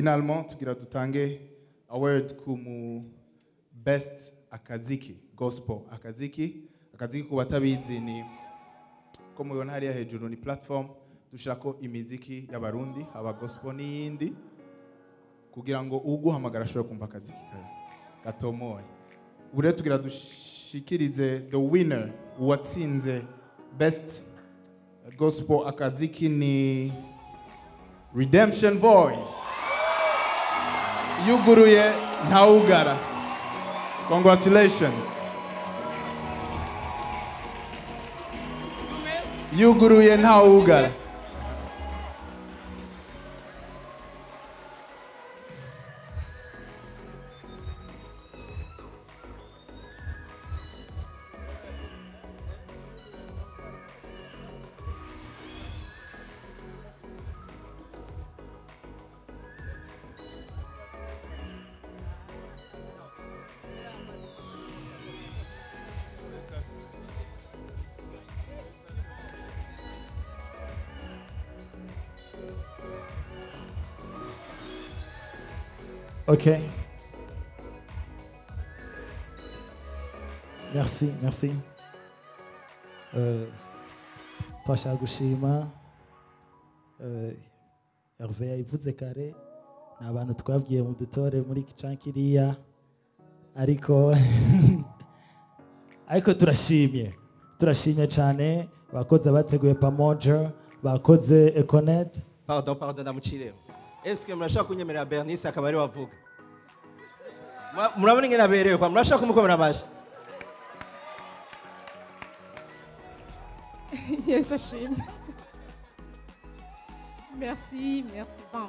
Finalement tugira dutange award ku mu best akaziki gospel akaziki. Akaziki ku batabizi ni ko mubibona hariya hejuru, ni platform dushirako imiziki y'abarundi, haba gospel n'iyindi, kugira ngo uguhamagara ashobore kumva akaziki gatomoye. Ubu rero tugira dushikirize the winner, uwatsinze best gospel akaziki ni Redemption Voice. Yuguruye ntawugara. Congratulations. Yuguruye ntawugara. Ok. Merci, merci. Twashaka gushima Hervé yabivuze kare, ni abantu twabwiye mu dutore muri Cankiriya, ariko ariko turashimye, turashimye cyane bakoze bateguye Pamoja, bakoze Econet. Pardon, pardon, ndamucireho. Est-ce que murashaka kunyemerera Bernice akaba ari wavuga? Murabona ingene aberewe kwa, murashaka kumukomera amashi? Yes, ashimwe. Merci, merci. Bon,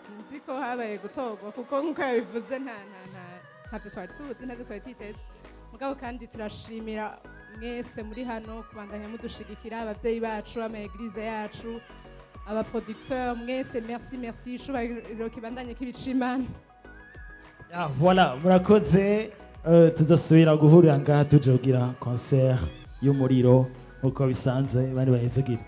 sinzi ko habaye gutorwa kuko nkuko yabivuze nta nta nta ntabyo twari tuzi, ntabyo twari twiteze. Mugabo kandi turashimira mwese muri hano kubandanya mudushigikira, abavyeyi bacu, ama église yacu, aba producteur mwese, merci, merci. Icubahiro kibandanye k'ibicimana. Ah, voilà, murakoze. Tuzasubira guhurira ngaha tuje kugira concert y'umuriro nkuko bisanzwe, bari bahezegira.